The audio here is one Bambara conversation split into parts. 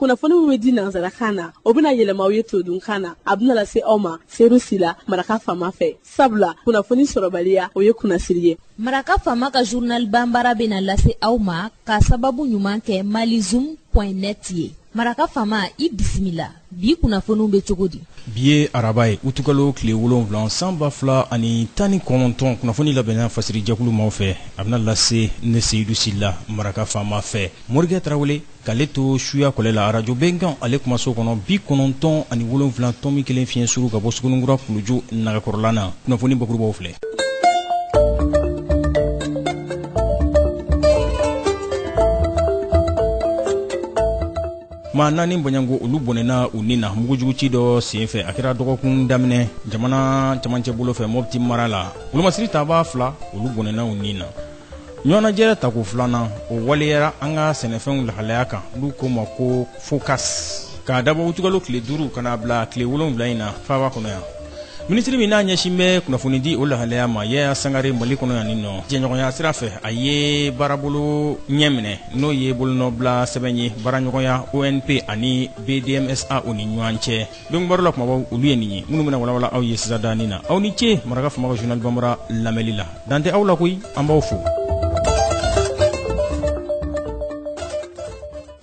Kunnafoni min bɛ di nansarakan na, o bɛna yɛlɛma aw ye todunkan na. A bɛna lase aw ma Seyidu Sila, Maraka Faama fɛ. Sabula kunnafoni sɔrɔbaliya, o ye kunnasiri ye. Maraka Faama ka journal banbara bɛna lase aw ma ka sababu ɲuman kɛ malizoom point net ye. Maraka Faama, i bisimila. Bi kunnafoniw bɛ cogo di? Bi ye araba ye, utukalo tile 7 san 2019. Kunnafoni labɛnna fasirijɛkulu maaw fɛ, a bɛna lase ne Seyidu Sila, Maraka Faama fɛ. Morikɛ Tarawele k'ale to suya kɔlɛ la arajo Bɛnkan ale kumaso kɔnɔ, 97.1 fiɲɛ suru ka bɔ Suguninkura kuluju nagakɔrɔla na. Kunnafoni bakurubaw filɛ. Maa 4 bɔɲɔgɔnko olu bɔnɛna u ni na mugujuguci dɔ senfɛ. A kɛra dɔgɔkun daminɛ jamana camancɛ bolo fɛ, Mɔpti mara la. Wolomasiri tabaa 2 olu bɔnɛna u ni na. Ɲɔgɔnnajɛ tako filanan o waleyara an ka sɛnɛfɛnw lahalaya kan, n'u ko ma ko FOCAS, k'a dabɔ utukalo tile 5 ka n'a bila tile 7 in na faaba kɔnɔ yan. Minisiri min n'a ɲɛsin bɛ kunnafonidi o lahalaya ma, Yaya Sangare, Mali kɔnɔ yan nin nɔ, jɛɲɔgɔnya sira fɛ, a ye baarabolo ɲɛ minɛ, n'o ye bolonɔbila sɛbɛn ye baaraɲɔgɔnya ONP ani BDMSA o ni ɲɔgɔn cɛ. Don kibaru la kumabaw olu ye nin ye minnu bɛna walawala aw ye sisan danin na. Aw ni ce Maraka Faama ka journal banbara lamɛnli la. Dan tɛ aw la koyi, an b'aw fo.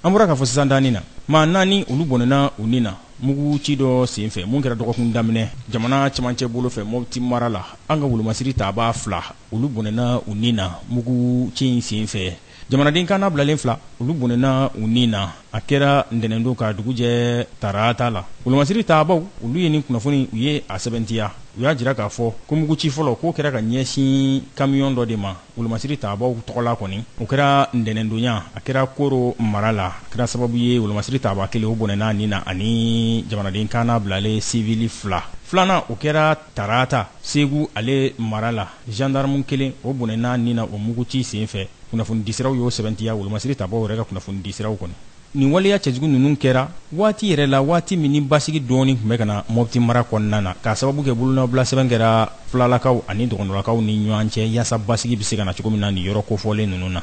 An bɔra k'a fɔ sisan danin na, maa 4 olu bɔnɛna u ni na mugu ci dɔ senfɛ mun kɛra dɔgɔkun daminɛ jamana camancɛ bolo fɛ, Mɔpti mara la. An ka wolomasiri tabaa 2 olu bɔnɛna u ni na mugu ci in senfɛ. Jamanaden kan bilalen 2 olu bɔnɛna u ni na. A kɛra ntɛnɛndon ka dugu jɛ tarata la. Wolomasiri tabaw olu ye nin kunnafoni u ye a sɛbɛntiya. U y'a jira k'a fɔ ko muguci fɔlɔ k'o kɛra ka ɲɛsin kamiyɔn dɔ de ma wolomasiri tabaw tɔgɔla kɔni. O kɛra ntɛnɛndonya, a kɛra Koro mara la. A kɛra sababu ye wolomasiri taba 1 o bɔnɛna ni na ani jamanaden kan bilalen sivili 2. Filanan o kɛra tarata Segu ale mara la, gendarme 1 o bɔnɛna ni na o muguci senfɛ. Kunnafonidisiraw y'o sɛbɛntiya, wolomasiri tabaw yɛrɛ ka kunnafonidisiraw kɔni. Nin waleya cɛjugu ninnu kɛra waati yɛrɛ la, waati min ni basigi dɔɔni tun bɛ ka na Mɔpti mara kɔnɔna na, k'a sababu kɛ bolonɔbila sɛbɛn kɛra filalakaw ani dɔgɔnɔlakaw ni ɲɔgɔn cɛ, yaasa basigi bɛ se ka na cogo min na nin yɔrɔ kofɔlen ninnu na.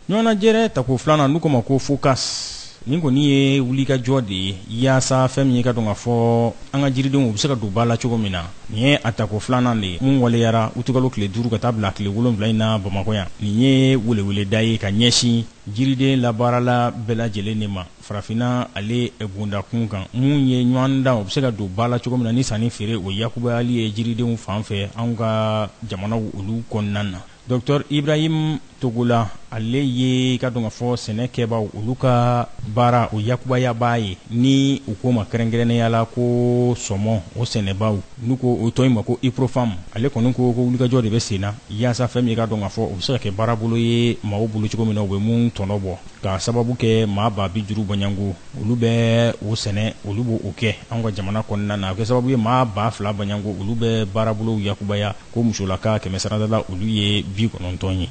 Ɲɔgɔnnajɛrɛ tako filanan n'u ko ma ko FOCAS, nin kɔni ye wulikajɔ de ye yaasa fɛn min ye ka dɔn k'a fɔ an ka jiridenw u bɛ se ka don ba la cogo min na. Nin ye a tako filanan de ye mun waleyara utukalo tile 5 ka taa bila tile 7 in na Bamakɔ yan. Nin ye weleweleda ye ka ɲɛsin jiriden labaarala bɛɛ lajɛlen de ma farafinna ale bondakun kan, mun ye ɲɔgɔndan o bɛ se ka don ba la cogo min na ni sanni feere o yakubayali ye jiridenw fan fɛ anw ka jamanaw olu kɔnɔna na. Docteur Ibrahim Togola, ale ye ka dɔn k'a fɔ sɛnɛ kɛbaaw olu ka baara o yakubayabaa ye, ni u k'o ma kɛrɛnkɛrɛnnenya la ko sɔmɔ o sɛnɛbaaw, n'u ko o tɔn in ma ko IPROFAM. Ale kɔni ko ko wulikajɔ de bɛ sen na yaasa fɛn min ye ka dɔn k'a fɔ o bɛ se ka kɛ baarabolo ye maaw bolo cogo min na, u bɛ mun tɔnɔ bɔ, k'a sababu kɛ maa 50,000 bɔɲɔgɔnko olu bɛ o sɛnɛ, olu b'o kɛ anw ka jamana kɔnɔna na. A bɛ kɛ sababu ye maa 2000 bɔɲɔgɔnko olu bɛ baarabolow yakubaya, ko musolaka 100 sarada la olu ye 90 ye.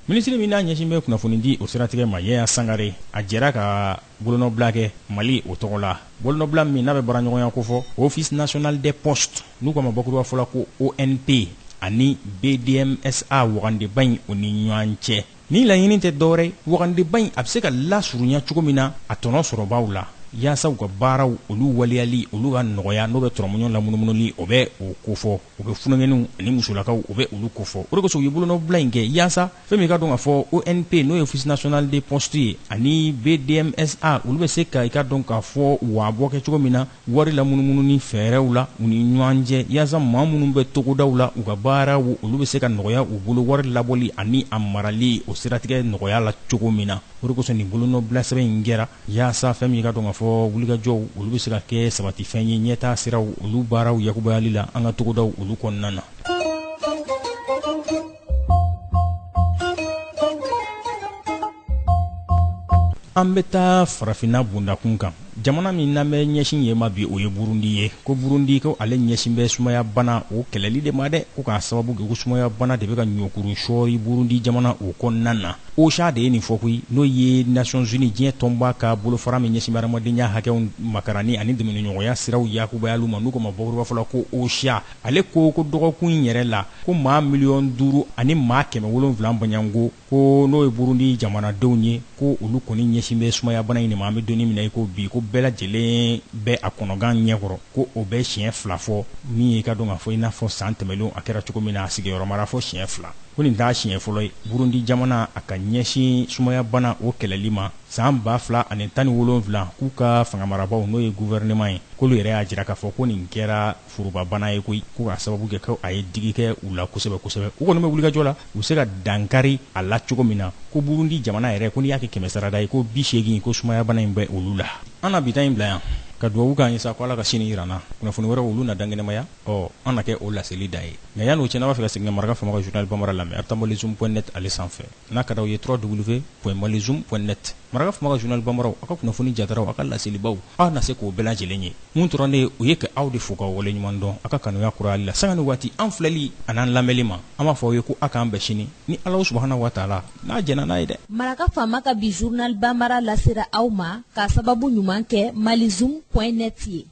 Minisiri min n'a ɲɛsin bɛ kunnafonidi o siratigɛ ma, Yaya Sangare, a jɛra ka bolonɔbila kɛ Mali o tɔgɔ la. Bolonɔbila min n'a bɛ baaraɲɔgɔnya kofɔ Office national des postes, n'u k'a ma bakuruba fɔ la ko ONP, ani BDMSA wagandeba in o ni ɲɔgɔn cɛ. Ni laɲini tɛ dɔwɛrɛ ye, wagandeba in a bɛ se ka lasurunya cogo min na a tɔnɔ sɔrɔbaaw la, yaasa u ka baaraw olu waleyali olu ka nɔgɔya, n'o bɛ tɔrɔmɔɲɔ lamunumunuli o bɛ o kofɔ, u bɛ funankɛninw ani musolakaw o bɛ olu kofɔ. O de kosɔn u ye bolonɔbila in kɛ yaasa fɛn min ka dɔn k'a fɔ ONP, n'o ye Office national des postes ye, ani BDMSA, olu bɛ se ka i ka dɔn k'a fɔ waabɔ kɛ cogo min na wari lamunumununi fɛɛrɛw la u ni ɲɔgɔn cɛ, yaasa maa minnu bɛ togodaw la u ka baaraw olu bɛ se ka nɔgɔya u bolo wari labɔli ani a marali o siratigɛ nɔgɔya la cogo min na. O de kosɔn nin bolonɔbila sɛbɛn in kɛra yaasa fɛn min ka dɔn k'a fɔ wulikajɔw olu bɛ se ka kɛ sabatifɛn ye ɲɛtaa siraw olu baaraw yakubayali la an ka togodaw olu kɔnɔna na. An bɛ taa farafinna bondakun kan. Jamana min n'an bɛ ɲɛsin yen ma bi, o ye Burundi ye. Ko Burundi, ko ale ɲɛsin bɛ sumayabana o kɛlɛli de ma dɛ, ko k'a sababu kɛ ko sumayabana de bɛ ka ɲɔkuru sɔɔri Burundi jamana o kɔnɔna na. OCHA de ye nin fɔ koyi, n'o ye Nations Unies, diɲɛ tɔnba ka bolofara min ɲɛsin bɛ adamadenya hakɛw makarani ani dɛmɛɲɔgɔnya siraw yakubayaliw ma, n'u ko ma bakurubafɔ la ko OCHA. Ale ko ko dɔgɔkun in yɛrɛ la, ko maa 5 700 000 baɲango, ko n'o ye Burundi jamanadenw ye, ko olu kɔni ɲɛsin bɛ sumayabana in de ma. An bɛ don min na i ko bi, ko bɛɛ lajɛlen bɛ a kɔnɔgan ɲɛkɔrɔ, ko o bɛ siɲɛ 2 fɔ min ye ka dɔn k'a fɔ i n'a fɔ san tɛmɛnlenw a kɛra cogo min na, a sigiyɔrɔmara fɔ siɲɛ 2. Ko nin t'a siɲɛ fɔlɔ ye Burundi jamana a ka ɲɛsin sumayabana o kɛlɛli ma. San 2017, k'u ka fanga marabaaw, n'o ye gouvernement ye, k'olu yɛrɛ y'a jira k'a fɔ ko nin kɛra forobabana ye koyi, ko k'a sababu kɛ ko a ye digi kɛ u la kosɛbɛ kosɛbɛ. U kɔni bɛ wulikajɔ la u bɛ se ka dankari a la cogo min na. Ko Burundi jamana yɛrɛ, ko n'i y'a kɛ 100 sarada ye, ko 80, ko sumayabana in bɛ olu la. An na bi ta in bila yan ka dugawu k'an ye sa, ko Ala ka sini yira an na. Kunnafoni wɛrɛw, olu na dankɛnɛmaya, ɔ an na kɛ o laseli da ye. Nka yan'o cɛ, n'a b'a fɛ ka segin ka Maraka Faama ka journal bambara lamɛn, a bɛ taa malizoom.net ale sanfɛ. N'a ka d'aw ye, www.malizoom.net, Maraka Faama ka journal bambaraw, aw ka kunnafoni jataraw, aw ka laselibaw, aw na se k'o bɛɛ lajɛlen ye. Mun tora ne ye, o ye ka aw de fo k'aw waleɲuman dɔn aw ka kanuya kurayali la sanga ni waati, an filɛli an'an lamɛnli ma. An b'a fɔ aw ye ko a k'an bɛn sini ni Ala subahana wa taala n'a jɛna n'a ye dɛ. Maraka Faama ka bi journal bambara lasera aw ma k'a sababu ɲuman kɛ malizoom.net ye.